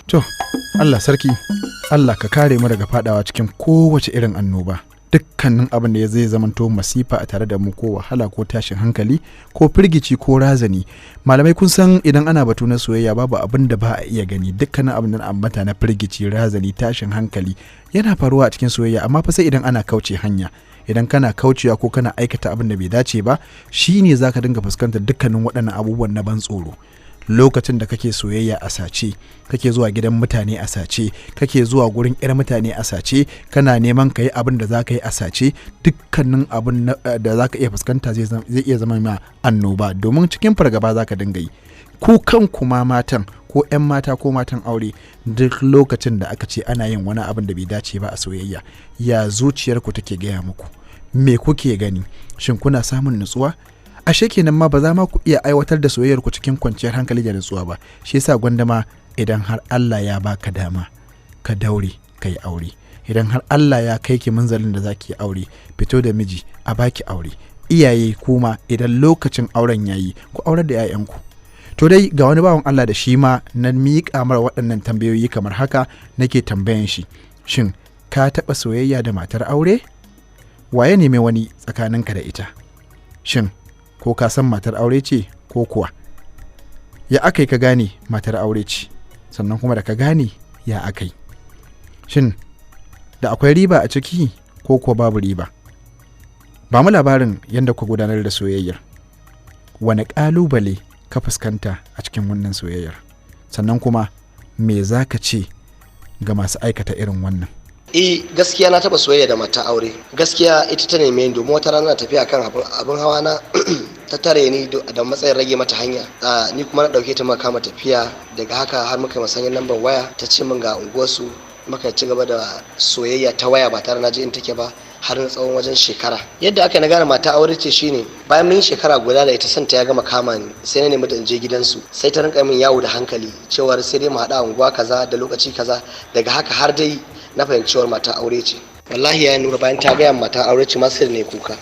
To, Allah sarki, Allah ka kare mu daga fadawa cikin kowace irin annoba. Dukkanin abin da zai zamanto masifa a tare da mu, ko wahala, ko tashin hankali, ko firgici, ko razani. Malamai, kun san idan ana batu na soyayya, babu abin da ba a iya gani. Dukkanin abin da na ambata na firgici, razani, tashin hankali yana faruwa a cikin soyayya, amma fa sai idan ana kauce hanya. Idan kana kaucewa ko kana aikata abin da bai dace ba, shine zaka dinga fuskantar dukkanin waɗannan abubuwan na ban tsoro. Lokacin da kake soyayya a sace, kake zuwa gidan mutane a sace, kake zuwa gurin 'yar mutane a sace, kana neman ka yi abin da za ka yi a sace, dukkanin abin da za ka iya fuskanta zai iya zama ma annoba, domin cikin fargaba za ka dinga yi. Ku kanku ma matan, ko 'yan mata, ko matan aure, duk lokacin da aka ce ana yin wani abin da bai dace ba a soyayya, ya zuciyarku take gaya muku? Me kuke gani? Shin kuna samun nutsuwa? Ashe kenan ma ba za ma ku iya aiwatar da soyayyar ku cikin kwanciyar hankali da nutsuwa ba. Shi yasa gwandama idan har Allah ya baka dama, ka daure ka yi aure. Idan har Allah ya kai ki munzalin da zaki yi aure, fito da miji a baki aure. Iyaye kuma, idan lokacin auren yayi, ku aurar da 'ya'yanku. To dai, ga wani bawan Allah da shi ma na miƙa mara waɗannan tambayoyi kamar haka. Nake tambayan shi, shin ka taɓa soyayya da matar aure? Waye ne mai wani tsakaninka da ita? Shin ko ka san matar aure ce ko kuwa? Ya aka yi ka gane matar aure ce? Sannan kuma da ka gane, ya aka yi? Shin da akwai riba a ciki ko kuwa babu riba? Ba mu labarin yadda ku gudanar da soyayyar. Wane ƙalubale ka fuskanta a cikin wannan soyayyar? Sannan kuma me za ka ce ga masu aikata irin wannan? Eh, gaskiya na taba soyayya da mata aure. Gaskiya ita ta neme ni, domin wata rana na tafiya kan abin hawa na, ta tare ni da matsayin rage mata hanya. Ni kuma na dauke ta, muka kama tafiya. Daga haka har muka musanyar lambar waya, ta ce min ga unguwarsu. Muka ci gaba da soyayya ta waya ba tare na je in take ba har na tsawon wajen shekara. Yadda aka na gane mata aure ce shine bayan mun yi shekara guda da ita, santa ya gama kama ni, sai na nemi da in je gidansu. Sai ta rinka min yawo da hankali cewar sai dai mu haɗa unguwa kaza da lokaci kaza. Daga haka har dai na fahimci cewar mata aure ce. Wallahi ya nura, bayan ta gaya mata aure ce ma, sai ne kuka.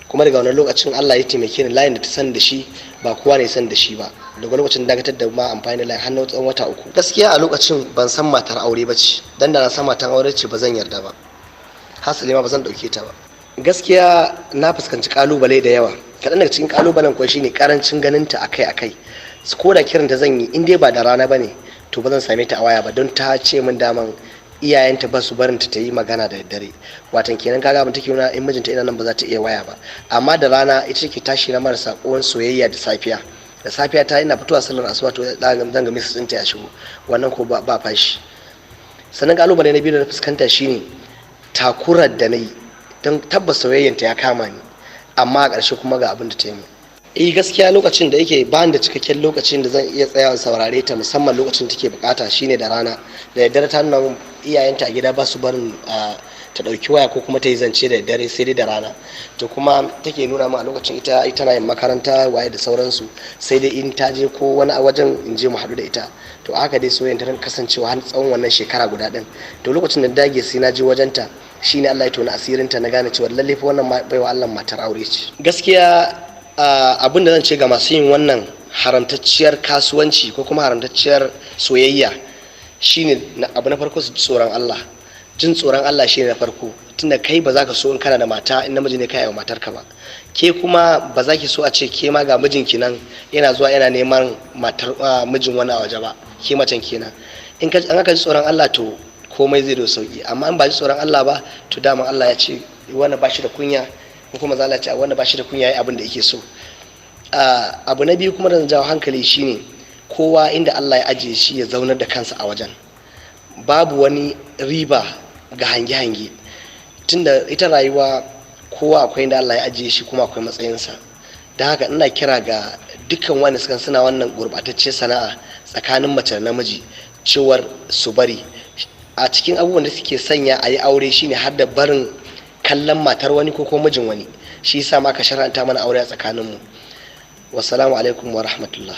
Kuma daga wannan lokacin Allah ya taimake ni, layin da ta san da shi ba kowa ne san da shi ba. Daga lokacin dakatar da ma amfani da layin har na tsawon wata 3. Gaskiya a lokacin ban san matar aure ba ce, dan da na san matar aure ce ba zan yarda ba, hasali ma ba zan dauke ta ba. Gaskiya na fuskanci kalubale da yawa. Kaɗan daga cikin kalubalen kuwa shine karancin ganin ta akai-akai. Ko da kiran ta zan yi, in dai ba da rana bane, to ba zan same ta a waya ba, don ta ce min daman iyayenta ba su barinta ta yi magana da daddare. Watan kenan kaga abin take nuna, in mijinta ina nan ba za ta iya waya ba. Amma da rana ita take tashi na mara sakon soyayya. Da safiya, da safiya ta ina fitowa sallar asuba, to zan ga message ɗinta ya shigo. Wannan ko ba fashi. Sannan kalubale na biyu da na fuskanta shine takurar da na yi, don tabbas soyayyanta ya kama ni, amma a ƙarshe kuma ga abin da ta yi min. Eh, gaskiya lokacin da yake ba da cikakken lokacin da zan iya tsayawa saurare ta, musamman lokacin take bukata, shine da rana. Da daddare ta nuna min iyayenta a gida ba su barin ta dauki waya ko kuma ta yi zance da daddare, sai dai da rana. To kuma take nuna min a lokacin ita tana yin makaranta, waye da sauransu, sai dai in ta je ko wani a wajen in je mu haɗu da ita. To haka dai soyayya ta kasancewa har tsawon wannan shekara guda din. To lokacin da dage sai na je wajenta, shine Allah ya tona asirinta, na gane cewa lalle fa wannan baiwa Allah matar aure ce. Gaskiya abin da zan ce ga masu yin wannan haramtacciyar kasuwanci ko kuma haramtacciyar soyayya shine abu na farko, su ji tsoron Allah. Jin tsoron Allah shine na farko, tunda kai ba za ka so in kana da mata, in namiji ne kai wa matarka ba, ke kuma ba za ki so a ce ke ma ga mijinki nan yana zuwa yana neman matar mijin wani a waje ba, ke macen kenan. In ka an aka ji tsoron Allah, to komai zai da sauki. Amma in ba ji tsoron Allah ba, to dama Allah ya ce wanda ba shi da kunya, ko kuma za ce wanda ba shi da kunya yayi abin da yake so. Abu na biyu kuma da zan jawo hankali shine kowa inda Allah ya ajiye shi ya zaunar da kansa a wajen. Babu wani riba ga hange-hange, tunda ita rayuwa kowa akwai inda Allah ya ajiye shi, kuma akwai matsayinsa. Don haka ina kira ga dukkan wanda suka suna wannan gurɓatacciyar sana'a tsakanin mace da namiji cewar su bari. A cikin abubuwan da suke sanya a yi aure shine har da barin kallon matar wani ko kuma mijin wani. Shi yasa ma ka shar'anta mana aure a tsakaninmu. Wassalamu alaikum wa rahmatullah.